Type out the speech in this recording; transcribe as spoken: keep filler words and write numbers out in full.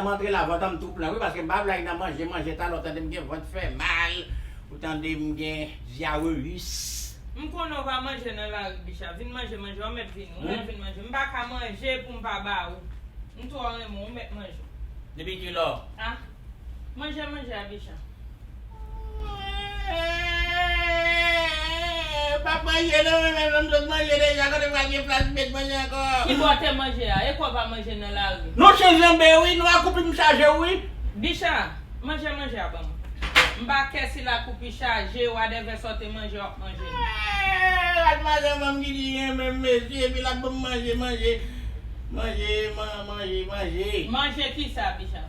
Antre la, vant an m tou plen wi, paske m pa vle al nan manje, manje talè, ou tande m gen vant fè mal, ou tande m gen dyareyis. M konnen w pa manje nan lari, Bicha. Vin manje, manje, ou mèt vini, ou mèt vin manje. M pa ka manje pou m pa ba ou. M twò renmen w, ou mèt manje. Depi kilè? Ah, manje, manje a, Bicha. Pap manje non, men menm lè m sot manje deja, kote m pral gen plas met manje ankò? Kibò w te manje a? E kò w pa manje nan lari? Nou chen janbe wi, nou akoupi m chaje wi. Bicha, manje manje a ban mwen. M pa kè si lakoupi chaje, wadèvè sa w te manje, w ap manje. Rat madanm an m ki di renmen mesye, epi l ap ban m manje, manje. Manje, man, manje, manje. Manje kisa, Bicha?